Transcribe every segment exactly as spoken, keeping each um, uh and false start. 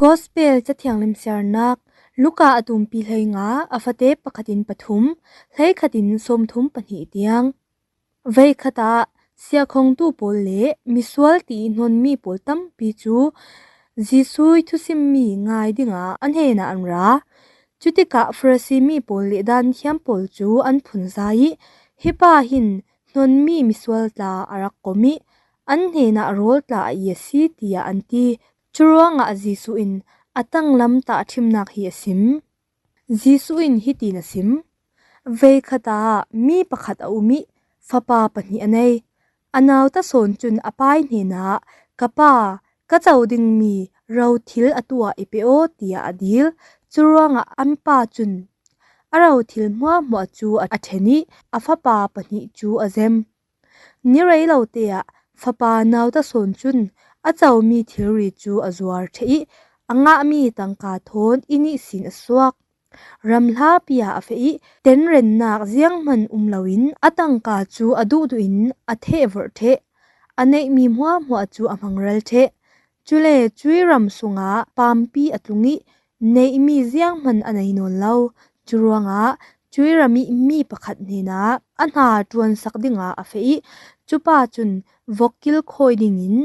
Gospel Cathiang Limsiarnak. Luka a tumpi hleinga, a fate pakhatin pathum, hleikhatin sawmthum pahnih tiang. Veikhatah siakhongtu pawl le misual ti hnawnmi pawl tampi cu Jesuh i thusimmi ngai dingah a hnenah an ra. Cutikah Farasi mi pawl le Daan thiam pawl cu an phunzai ih, "Hi pa hin hnawnmi misual tla a rak kom ih, an hnenah rawl tla a i a si," tiah an ti. Curuangah Jesuh in a tanglam tahṭhimnak hi a sim. Jesuh in hitin a sim: "Veikhatah mi pakhat a um ih fapa pahnih a nei. A nauta sawn cun a pa i hnenah, 'Ka pa, ka co dingmi rothil atu ah i pe aw,' tiah a dil. Curuangah an pa cun a rothil hmuahhmuah cu a ṭhen ih a fapa pahnih cu a zem. Ni rei lote ah fapa nauta sawn cun a comi thilri cu a zuar ṭheh ih a ngahmi tangka thawn inn ihsin a suak. Ram hlapi ah a feh ih tenrennak zianghman um loin a tangka cu a duhduh in a thehvorh ṭheh. A neihmi hmuahhmuah cu a hmangral ṭheh. Cule cuih ram sungah paampi a tlung ih neihmi zianghman a nei nawn lo. Curuangah cuih ram ih mi pakhat hnenah a hna ṭuansak dingah a feh ih cupa cun vok kilkhawi dingin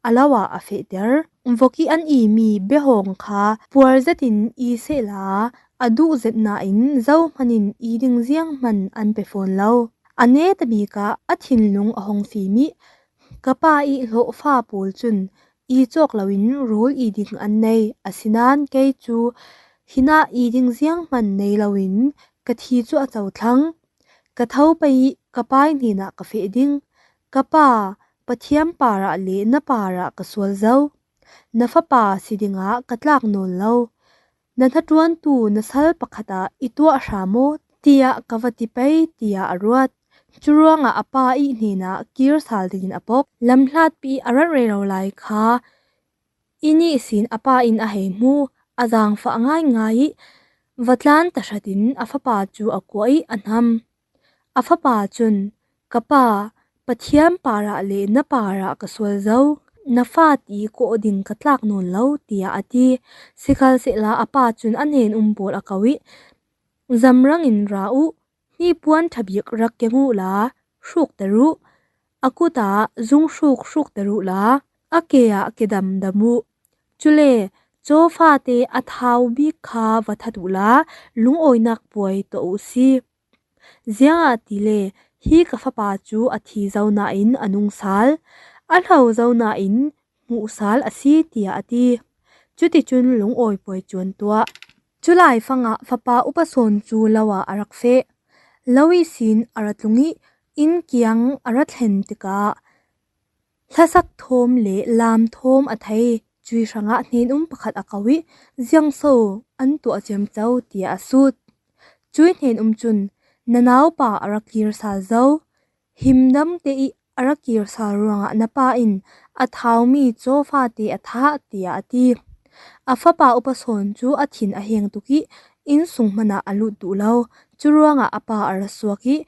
a lo ah a fehter. Vok ih an imi biahawng kha puar zetin i sehla, a duh zet nain zohman in i ding zianghman an pe fawn lo. A neta bik ah a thinlung a hong fim ih, 'Ka pa ih hlawhfa pawl cun i cawk loin rawl i ding an nei. Asinain kei cu hinah i ding zianghman nei loin ka thi cu a cothlang. Ka tho pei ih ka pa i hnenah ka feh ding. Ka pa, Pathian parah le na parah ka sual zo. Na fapa si dingah ka tlak nawn lo. Na hnaṭuantu na sal pakhat ah i tuah hram aw,' tiah ka va ti pei," tiah a ruat. Curuangah a pa ih hnenah kir sal dingin a pok. Lamhlatpi ih a rat rero lai kha inn ihsin a pa in a hei hmuh. A zaangfah ngaingai ih va tlan tahratin a fapa cu a kuah ih a hnam. A fapa cun, "Ka pa, Pathian parah le na parah ka sual zo. Na fa ti kawh ding ka tlak nawn lo," tiah a ti. Sikhalsehla a pa cun a hnen-um pawl a ko ih, "Zamrang in ra uh, hnipuan ṭha bik rak keng uhla hrukter uh. A kut ah zunghruk hrukter uhla a ke ah ke damdam uh. Cule cawfate a thau bik kha va that uhla lungawinak puai tuah uhsi. Ziangahtile hi ka fapa cu a thi zo nain a nung sal, a hlo zo nain hmuh sal a si," tiah a ti. Cuticun lungawi puai cu an tuah. Culaifangah fapa upa sawn cu lo ah a rak feh. Lo ihsin a ra tlung ih inn kiang a ra thlen tikah hlasak thawm le lam thawm a thei. Cuih hrangah hnen-um pakhat a ko ih, "Ziangso an tuah ciamco?" tiah a sut. Cuih hnen-um cun, "Na naupa a rak kir sal zo. Himdamte ih a rak kir sal ruangah na pa in a thaumi cawfate a thah," tiah a ti. A fapa upa sawn cu a thin a heng tuk ih innsung hmanah a lut duh lo. Curuangah a pa a ra suak ih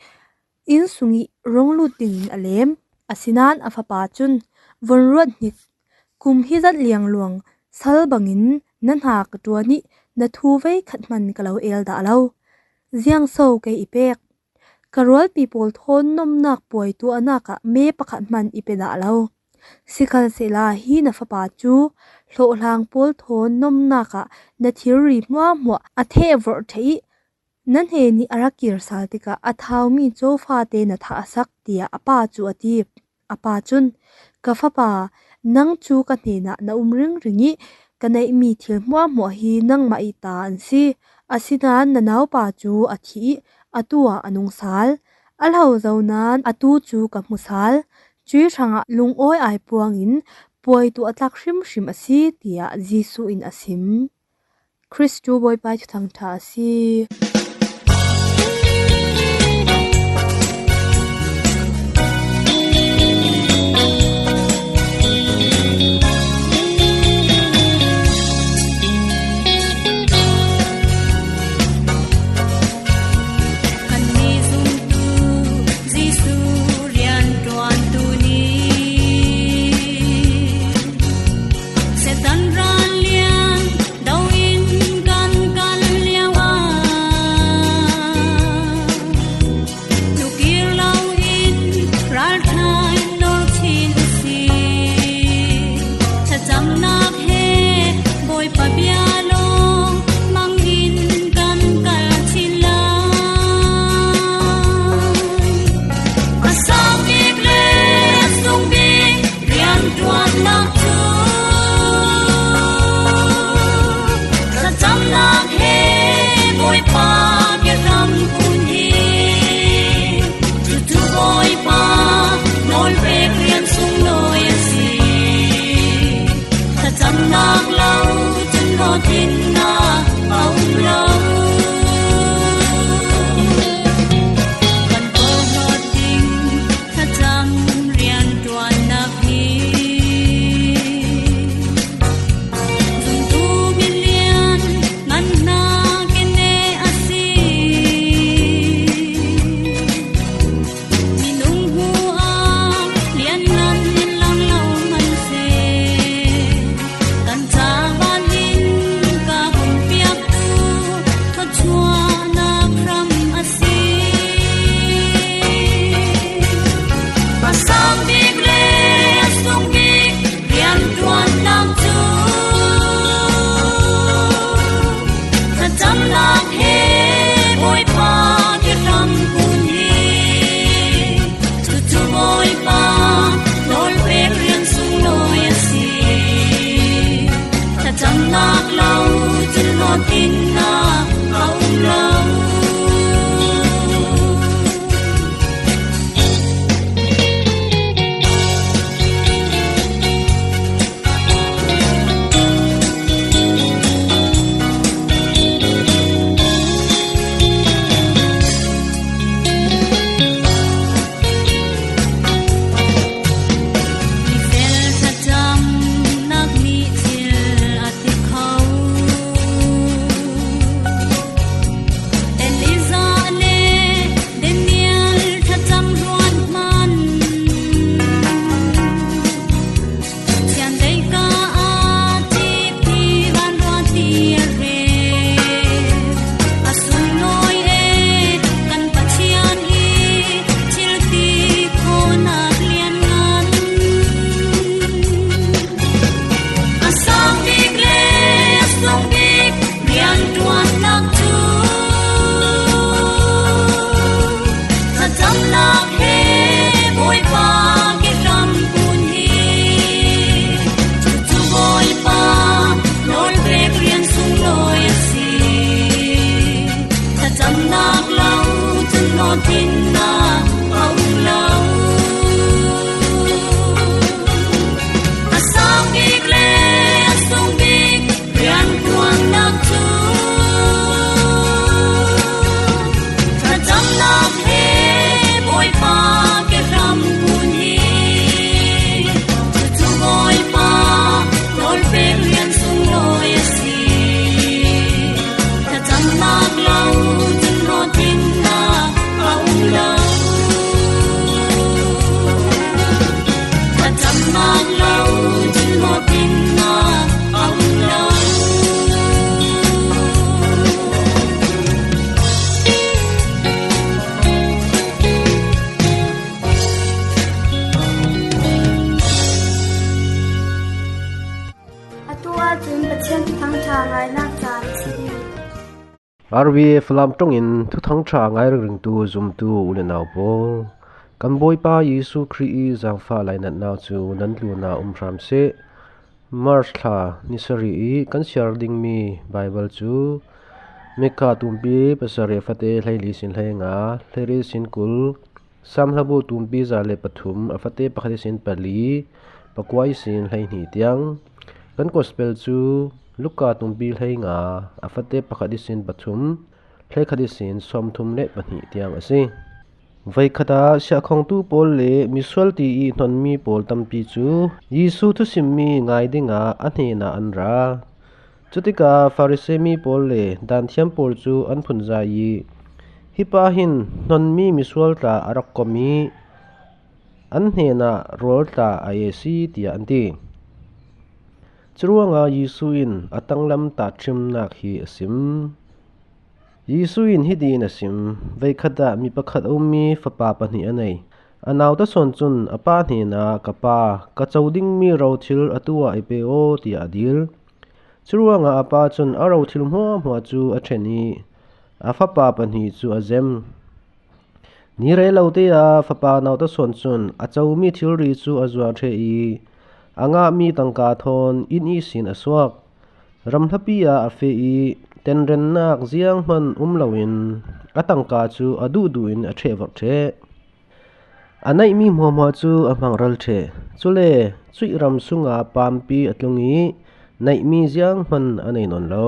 innsung ih rong lut dingin a lem. Asinain a fapa cun, "Von ruat hnik, kum hi zat liangluang sal bangin na hna ka ṭuan ih na thu veikhat hman ka lo el dah lo. Ziangso kei i pek? Ka rualpi pawl thawn nomnak puai tuahnak ah me pakhat hman i pe dah lo. Sikhalsehla hi na fapa cu hlawhhlang pawl thawn nomnak ah na thilri hmuahhmuah a thehvorh ṭheh ih na hnen ih a rak kir sal tikah a thaumi cawfate na thah a sak," tiah a pa cu a ti. A pa cun, "Ka fapa, nang cu ka hnenah na um ringring ih ka neihmi thil hmuahhmuah hi nangmah ih ta an si. Asinain na naupa cu a thi ih atu ah a nung sal. A hlo zo nain atu cu ka hmu sal. Cuih hrangah lungawi ai puangin puai tuah tlak hrimhrim a si," tiah Jesuh in a sim. Kristu Bawipa ih Thuthang ṭha a si. Kannih zumtu Jesuh rianṭuantu ni. Maan lo thil mawh ding na a um lo. A tu ahcun Pathian Thuthang ṭha ngainak caan a si. R V A Falam ṭongin Thuthang ṭha ngai ringringtu zumtu u le nau pawl, kan Bawipa Jesuh Khrih i zaangfah lainatnak cu nan tlunah um hram seh. March thla ni sarih i kan siar dingmi Baibal cu Mika tumpi pasarih fate hleili sin hleinga, hleiri sin kul, Sam hlabu tumpi za le pathum, a fate pakhat ihsin pali, pakua ihsin hleihnih tiang. Kan Gospel cu Luka tumpi hleinga, a fate pakhat ihsin pathum, hleikhat ihsin sawmthum le pahnih tiang a si. Voikhat ah siahkhongtu pawl le misual ti i hnonmi pawl tampi cu Jesuh thusimmi ngai dingah a hnenah an ra. Cutikah Farasi mi pawl le Daanthiam pawl cu an phunzai i, "Hi pa hin hnonmi misual tla a rak kom i an hnenah rawl tla a ei a si," tiah an ti. Curuangah Jesuh in a tanglam tahṭhimnak hi a sim. Jesuh in hiti in a sim: Voikhat ah mi pakhat a um i fapa pahnih a nei. A nauta sawn cun a pa hnenah, "Ka pa, ka co dingmi rothil atu ah i pe aw," tiah a dil. Curuangah a pa cun a rothil hmuahhmuah cu a ṭhen i a fapa pahnih cu a zem. Ni rei lo te ah fapa nauta sawn cun a comi thilri cu a zuar ṭheh i a ngahmi tangka thawn inn ihsin a suak. Ram hlapi ah a feh i tenrennak zianghman um loin a tangka cu a duhduh in a ṭheh vorh ṭheh. A neihmi hmuahhmuah cu a hmangral ṭheh. Cule cuih ram sungah paampi a tlung i neihmi zianghman a nei nawn lo.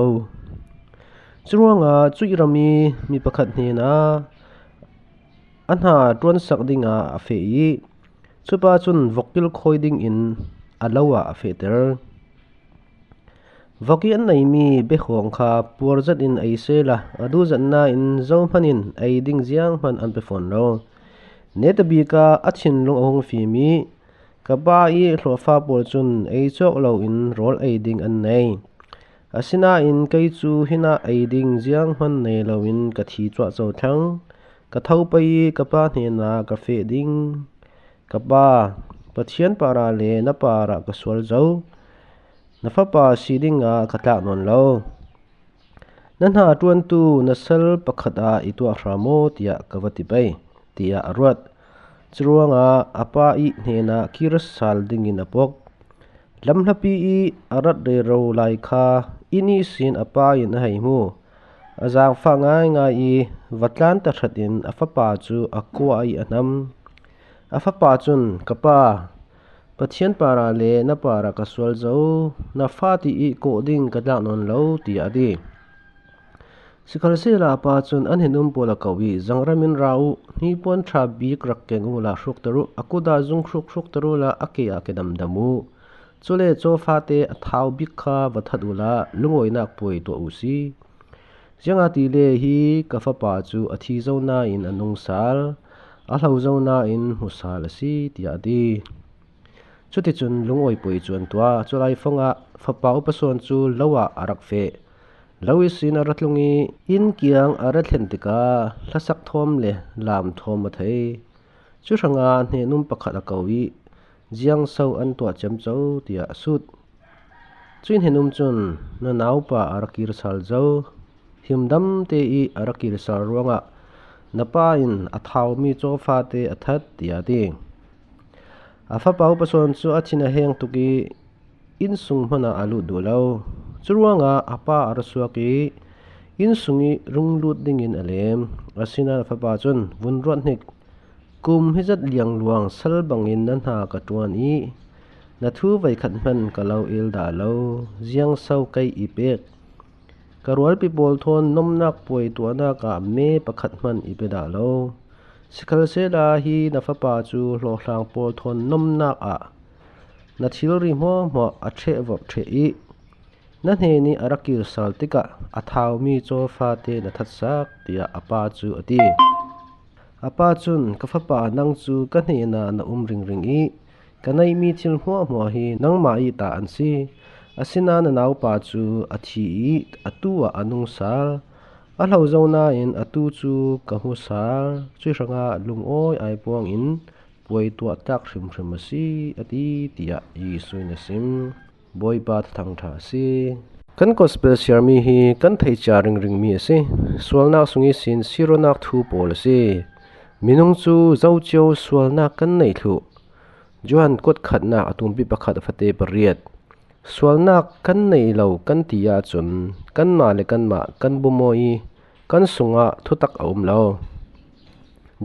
Curuangah cuih ram i mi pakhat hnenah a hna ṭuansak dingah a feh i cupa cun vok kilkhawi dingin a lo ah a fehter. Vok i an neimi behawng kha puar zat in ei sehla, a duhzat nain zohman in ei ding zianghman an pe fawn lo. Netabik ah a thinlung a hung fim i, "Ka pa i hlawhfa pawl cun ei cawk loin rawl ei ding an nei. Asinain kei cu hinah ei ding zianghman nei loin ka thi cuahco thlang. Ka tho pei i ka pa hnenah ka feh ding. Ka pa, Pathian parah le na parah ka sual zo. Na fapa si dingah ka tlak nawn lo. Na hna ṭuantu na sal pakhat ah i tuah hram aw, tiah ka va ti pei," tiah a ruat. Curuangah a pa i hnenah kir sal dingin a pok. Lam hlapi i a rat rero lai kha inn ihsin a pa in a hei hmu. A zaangfah ngaingai i va tlan tahratin a fapa cu a kua i a hnam. A fapa cun, "Ka pa, Pathian parah le na parah ka sual zo, na fate i kawh ding ka tlak nawn lo," tiah a ti. Sikhalsehla a pa cun an hnen um pawl a ko i, "Zangram in ra u, hnipuan ṭha bik rak keng uhla hrukter u, a kut ah zung hruk hrukter uhla a ke ah ke damdam u. Cule cawfate a thau bik kha va that uhla lungawinak puai tuah u si. Ziangahtile hi ka fapa cu a thi zo nain a nung sal, a hlo zo nain hmu sal a si," tiah a ti. Cuticun lungawi puai cu an tuah. Cu laifang ah fapa upa sawn cu lo ah a rak feh. Lo ihsin a ra tlung i inn kiang a ra thlen tikah hlasak thawm le lam thawm a thei. Cu hrangah hnen um pakhat a ko i, "Ziangso an tuah ciamco," tiah a sut. Cuih hnen um cun, "Na naupa a ra kir sal zo. Himdam te i a ra kir sal ruangah na pa in a thaumi cawfate a that," tiah a ti. A fapa upa sawn cu a thin a heng tuk i, inn sung hmanh ah a lut duh lo. Curuangah a pa a ra suak i, inn sung i rung lut dingin a lem. Asinain a fapa cun, "Vun ruat hnik. Kum hi zat liangluang sal bangin na hna ka ṭuan i, na thu voikhat hmanh ka lo el dah lo. Ziangso kei i pek? Ka rualpi pawl thawn nomnak puai tuahnak ah me pakhat hmanh i pe dah lo. Sikhalsehla hi na fapa cu hlawhhlang pawl thawn nomnak ah na thilri hmuahhmuah a ṭheh vorh ṭheh i, na hnen i a ra kir sal tikah a thaumi cawfate na thatsak," tiah a pa cu a ti. A pa cun, "Ka fapa, nang cu ka hnenah na um ringring i Ka neihmi thil hmuahhmuah hi nangmah ih ta an si. Asinain na naupa cu a thi ih a tu ah a nung sal. A hlo zo nain a tu cu ka hmu sal. Cuih hrangah lungawi ai puangin puai tuah tlak hrimhrim a si, a ti, tiah Jesuh in a sim. Bawipa thuthang ṭha a si. Kan gospel siarmi hi kan theih cia ringringmi a si. Sualnak sung ihsin sir awknak thu pawl a si. Minung cu zocio sualnak kan nei thluh. Johan kuatkhatnak a tumpi pakhat a fate pariat. Sualnak kan nei lo kan ti ahcun kanmah le kanmah kan bumaw ih kan sungah thutak a um lo.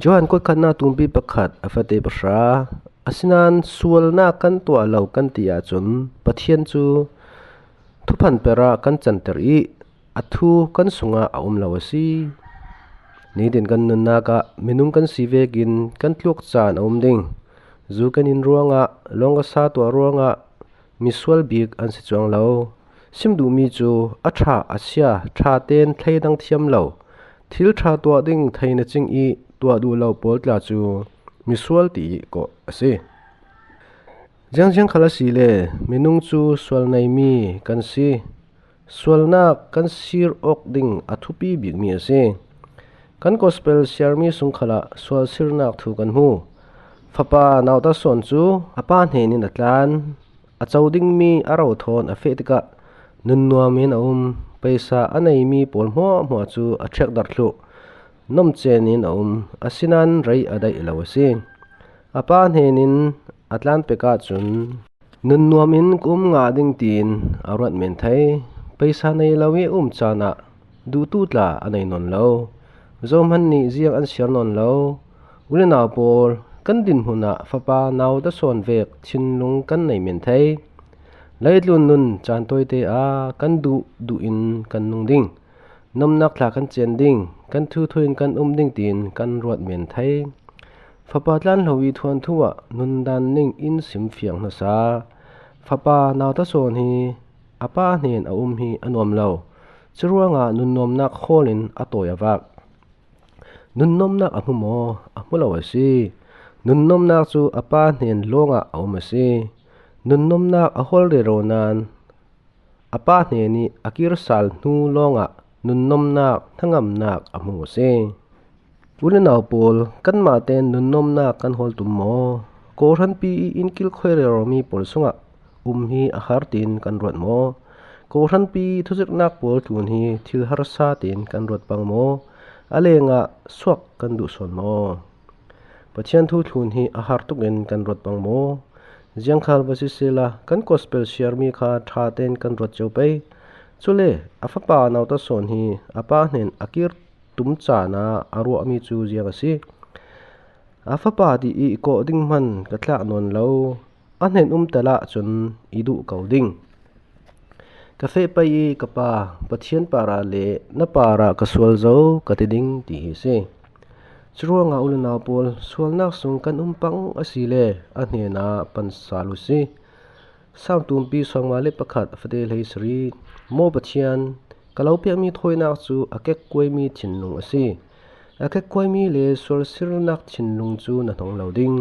Johan kuatkhatnak tumpi pakhat a fate pahra. Asinain sualnak kan tuah lo kan ti ahcun Pathian cu thuphan per ah kan canter ih a thu kan sungah a um lo a si. Nitin kan nunnak ah minung kan si vekin kan tluak caan a um ding. Zu kan in ruangah, lawng ka sa tuah ruangah misual bik an si cuang lo. Sim duhmi cu a ṭha a sia, ṭha tein thleidang thiam lo, thil ṭha tuah ding theihna cing ih tuah duh lo pawl tla cu misual ti ih kawh a si. Ziangziang khal asile minung cu sual neimi kan si. Sualnak kan sir awk ding a thupi bikmi a si. Kan gospel siarmi sung khalah sual sirnak thu kan hmu. Fapa nauta sawn cu a pa hnen in a tlan. A co dingmi a ro thawn a feh tikah nunnuam in a um. Paisa a neimi pawl hmuahhmuah cu a ṭhekdarh thluh. Nomcen in a um. Asinain rei a daih lo a si. A pa hnen in a tlan pek ahcun, nunnuam in ka um ngah ding tiin a ruat men thei. Paisa nei lo ih a um caan ah duhtu tla a nei nawn lo. Zohman nih ziang an siar nawn lo. U le nau pawl, kan dinhmun ah fapa nauta sawn vek thinlung kan nei men thei. Leitlun nun caan tawite ah kan duh duh in kan nung ding. Nomnak thla kan cen ding, kan thuthu in kan um ding tiin kan ruat men thei. Fapa tlan hlo ih thuanthu ah nundan ning in simfiang hna sa. Fapa nauta sawn hi a pa hnen a um hi a nuam lo. Curuangah nunnuamnak hawl in a tawi a vak. Nunnuamnak a hmu maw? A hmu lo a si. Nunnuamnak cu a pa hnen lawngah a um a si. Nunnuamnak a hawl rero nain a pa hnen ih a kir sal hnu lawngah nunnuamnak, hnangamnak a hmu a si. U le nau pawl, kanmah tein nunnuamnak kan hawl tum maw? Kawhhranpi ih inn kilkhawi reromi pawl sungah um hi a har tiin kan ruat maw? Kawhhranpi ih thuzirhnak pawl tlun hi thil harsa tiin kan ruat pang maw? A lengah suak kan duh sawn maw? Pathian thu thlun hi a har tukin kan ruat pang maw? Ziangkhal va sisehla, kan gospel siarmi kha ṭha tein kan ruat cio pei. Cule a fapa nauta sawn hi a pa hnen a kir tum caan ah a ruahmi cu ziang a si? A fapa ti ih kawh ding hman ka tlak nawn lo. A hnen um tal ahcun i duh ko ding. Ka feh pei ih ka pa, Pathian parah le na parah ka sual zo ka ti ding ti hi a si. Curuangah u le nau pawl, sualnak sung kan um pang asile a hnenah pan sal u si. Salm tumpi sawmnga le pakhat a fate hleisarih. Maw Pathian, ka lo pekmi thawinak cu a kekkuaimi thinlung a si. A kekkuaimi le sualsirnak thinlung cu na hnong lo ding.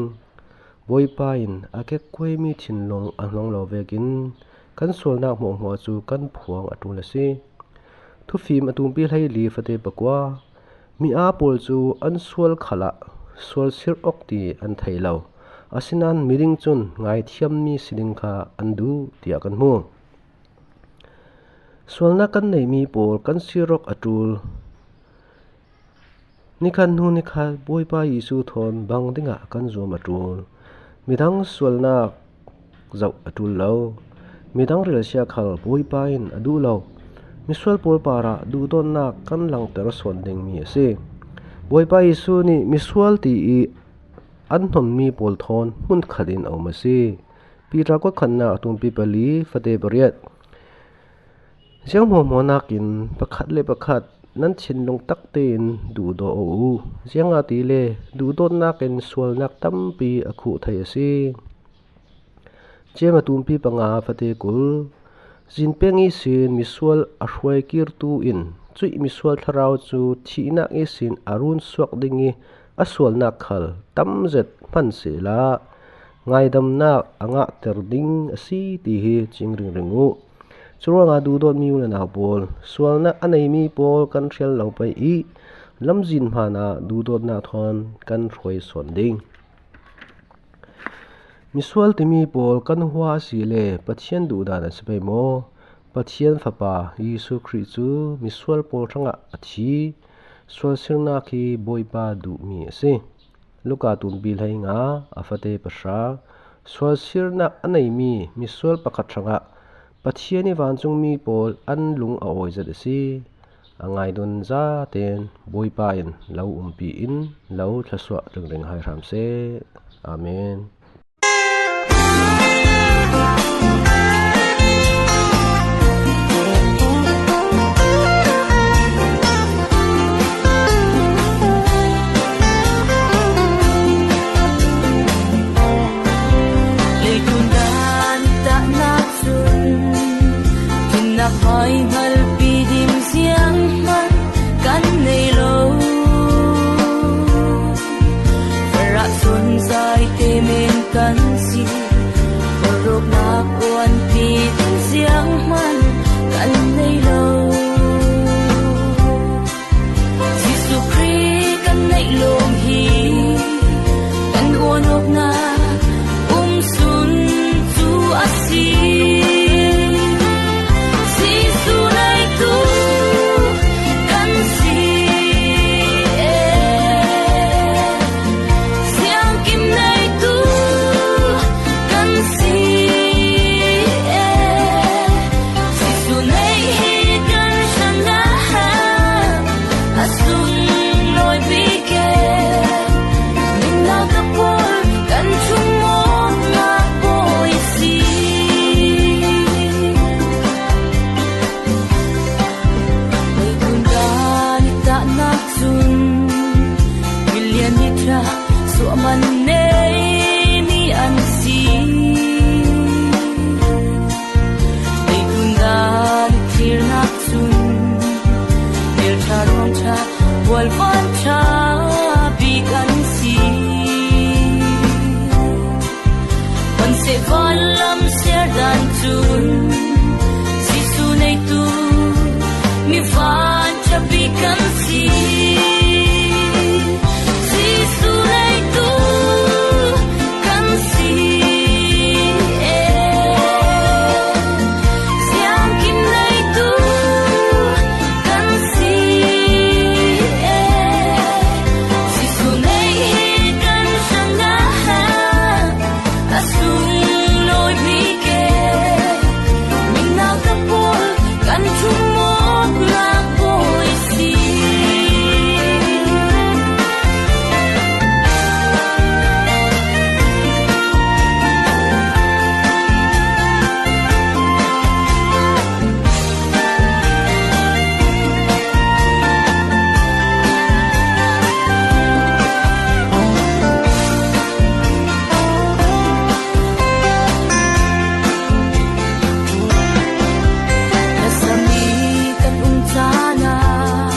Bawipa in a kekkuaimi thinlung a hnong lo vekin kan sualnak hmuahhmuah cu kan phuang a ṭul a si. Thufim a tumpi hleili fate pakua. Mi aa pawl cu an sual khalah sualsir awk ti an thei lo. Asinain miding cun ngaithiammi si ding kha an duh, tiah kan hmu. Sualnak kan neihmi pawl kan sir awk a ṭul. Nikhat hnu nikhat Bawipa Jesuh thawn bang dingah kan zuam a ṭul. Midang sualnak zoh a ṭul lo. Midang relsia khal Bawipa in a duh lo. Misual pawl parah duhdawtnak kan langter sawn dingmi a si. Bawipa Jesuh nih misual ti ih an hnonmi pawl thawn hmunkhat in a um a si. Peter kuatkhatnak a tumpi pali fate pariat. Ziang hmuahhmuahnak in pakhat le pakhat nan thinlung tak tein duhdaw aw u. Ziangahtile duhdawtnak in sualnak tampi a khuh thei a si. Cem a tumpi panga fate kul. Zinpeng ihsin misual a hruaikirtu in cuih misual thlarau cu thihnak ihsin a run suak ding ih a sualnak khal tam zet hman sehla ngaidamnak a ngahter ding a si ti hi cing ringring uh. Curuangah duhdawtmi u le nau pawl, sualnak a neimi pawl kan hrial lo pei i lamzin hmanah duhdawtnak thawn kan hruai sawn ding. Misual timi pawl kan hua a si le Pathian duhdan a si pei maw? Pathian Fapa Jesuh Khrih cu misual pawl hrangah a thi. Sualsirnak hi Bawipa duhmi a si. Luka tunpi hleinga a fate pahra. Sualsirnak a neimi misual pakhat hrangah Pathian i vancungmi pawl an lung a awi zet a si. A ngaidun zaten Bawipa in lo umpi in lo thlasuah ringring hai hram seh. Amen. Leitung dan tahnak cun, thinnak hmai hngalpi ding zianghman kan nei lo. Farah cun zaite men kan si, khuaruahnak uanpi ding zianghman kan nei lo. Jesuh Khrih kan neih lawm hi kan uan awknak um sun cu a si. Jesuh neitu kan si e, siangkim neitu kan si e. Jesuh neih hi kan hrangah a sunglawi bik e, nunnak a pawl kan ṭhumawknak Bawi si. Leitung dan i tahnak cun milian i ṭha suahman neimi an si. Leitung dan i thirnak cun melṭha ruangṭha bualvan ṭha bik an si. Van seh van lam siar dan cun Jesuh neitu mi van ṭha bik kan si. Jesuh neitu kan si e, siangkim neitu kan si e. Jesuh neih hi kan hrangah a sunglawi bik e, nunnak a pawl kan ṭhumawknak Bawi si. Lasami kan um caan ah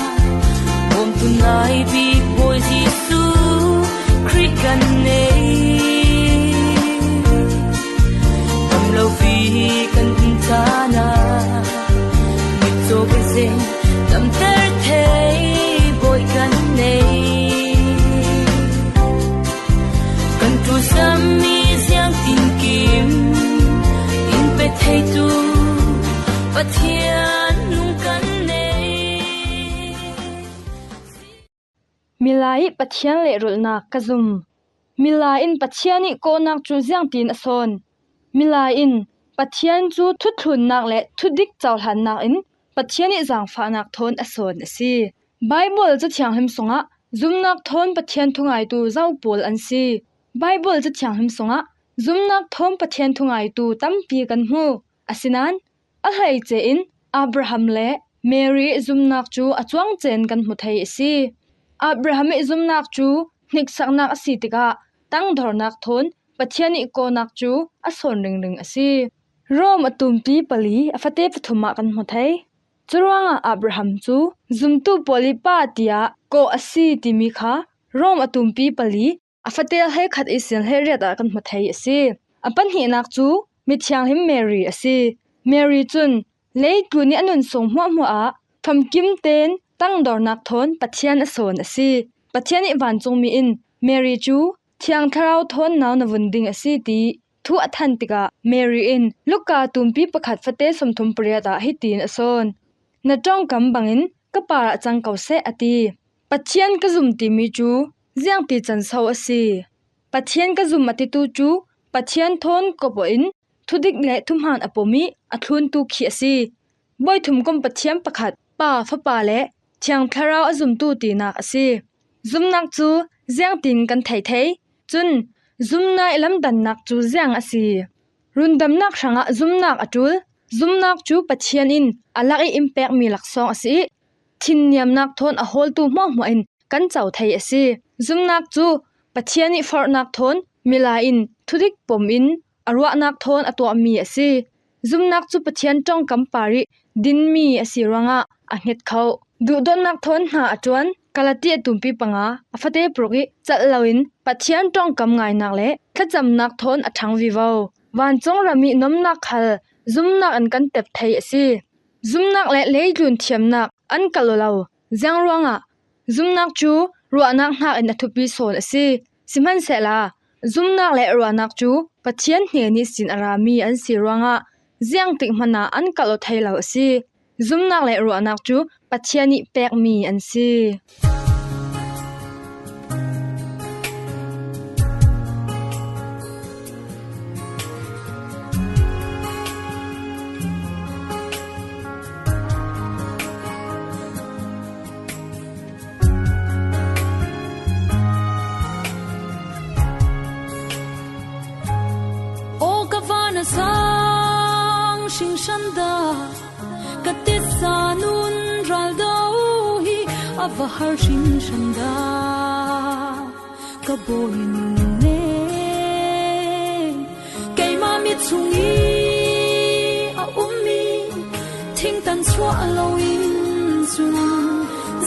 bawmtu nai bik Bawi Jesuh Khrih kan nei. Tam lo fi kan um caan ah mitcaw bezeng tamter thei Bawi kan nei. Kan ṭusammi ziangtinkim in pe theitu Pathian lung kan nei. Milai i Pathian lehrulhnak ka zum. Milai in Pathian i kawhnak cu ziangtin a sawn? Milai in Pathian cu thuthlunnak le thudik cohlannak in Pathian i zaangfahnak thawn a sawn a si. Baibal Cathianghlim sungah zumnak thawn Pathian thungaitu zo pawl an si. Baibal Cathianghlim sungah zumnak thawn Pathian thungaitu tampi kan hmu. Asinain a hleice in Abraham le Mary zumnak cu a cuangcen kan hmu thei a si. Abraham i zumnak cu hniksaknak a si tikah tangdornak thawn Pathian i kawhnak cu a sawn ringring a si. Rom a tumpi pali a fate pathum ah kan hmu thei. Curuangah Abraham cu zumtu pawl i pa tiah kawh a si timi kha Rom a tumpi pali a fate hleikhat i sin hleiriat ah kan hmu thei a si. A pahnihnak cu mithianghlim Mary a si. Mary cun leitlun i a nun sung hmuahhmuah ah famkim tein tangdornak thawn Pathian a sawn a si. Pathian ih vancungmi in Mary cu Thiang Thlarau thawn nau na vun ding a si ti thu a thanh tikah Mary in Luka tumpi pakhat fate sawmthum pariat ah hitin a sawn: "Na ṭongkam bangin ka parah cang ko seh," a ti. "Pathian ka zum," timi cu ziangti can so a si? Pathian ka zum a titu cu Pathian thawn kawp in thudik le thuhmaan a pom ih a thluntu khi a si. Bawi thumkom Pathian pakhat, Pa, Fapa le Thiang Thlarau a zumtu tinak a si. Zumnak cu ziangtin kan thei thei? Cun zumnak ih lamdannak cu ziang a si? Rundamnak hrangah zumnak a ṭul. Zumnak cu Pathian in a lak ih in pekmi laksawng a si ih thinniamnak thawn a hawltu hmuahhmuah in kan co thei a si. Zumnak cu Pathian ih forhnak thawn milai in thudik pom in a ruahnak thawn a tuahmi a si. Zumnak cu Pathian ṭongkam par ih dinmi a si ruangah a hnget kho. Duhdawtnak thawn hna a ṭuan. Galati a tumpi panga a fate paruk ih calh loin Pathian ṭongkam ngainak le thlacamnak thawn a ṭhang vivo. Vancung ram ih nomnak khal zumnak in kan tep thei a si. Zumnak le leitlun thiamnak an kalh aw lo. Ziang ruangah? Zumnak cu ruahnak hnakin a thupi sawn a si. Sihmanhsehla, zumnak le ruahnak cu Pathian hnen ihsin a rami an si ruangah ziangtik hmanh ah an kalh aw thei lo a si. Zumnak le ruahnak cu Pathian ih pekmi an si. Aw ka van a sang hringhran dah, ka tisa nun ral do hi a va har hringhran dah, ka bawi nunnem. Keimah mit chung ih a ummi thingtan chuah loin cun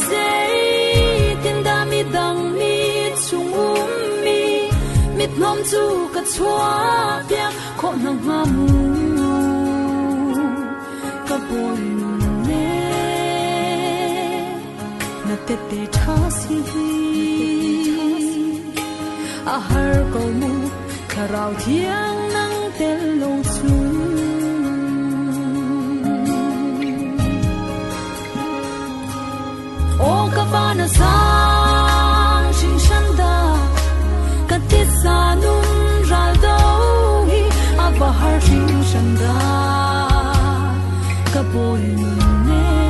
zeitindah midang mit chung ummi mithnawm cu ka chuahpiak khawh hna hnga mu? Ka bawi nunnem, na tette ṭha si hi. A har ko mu, Thlarau Thiang nang tel lo cun. Aw ka van a sang hringhran dah, ka tisa nun ral do hi a va har hringhran dah, ka bawi nunnem.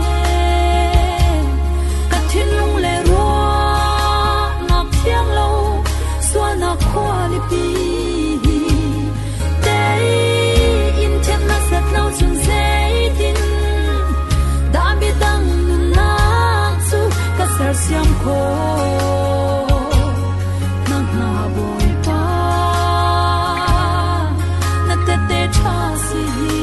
Ka thinlung le ruahnak thiang lo sualnak khua lipi hi tei in thiat na set lo cun zeitin dah midang nunnak cu ka sersiam khawh hna hnga, Bawipa, na tette ṭha si hi.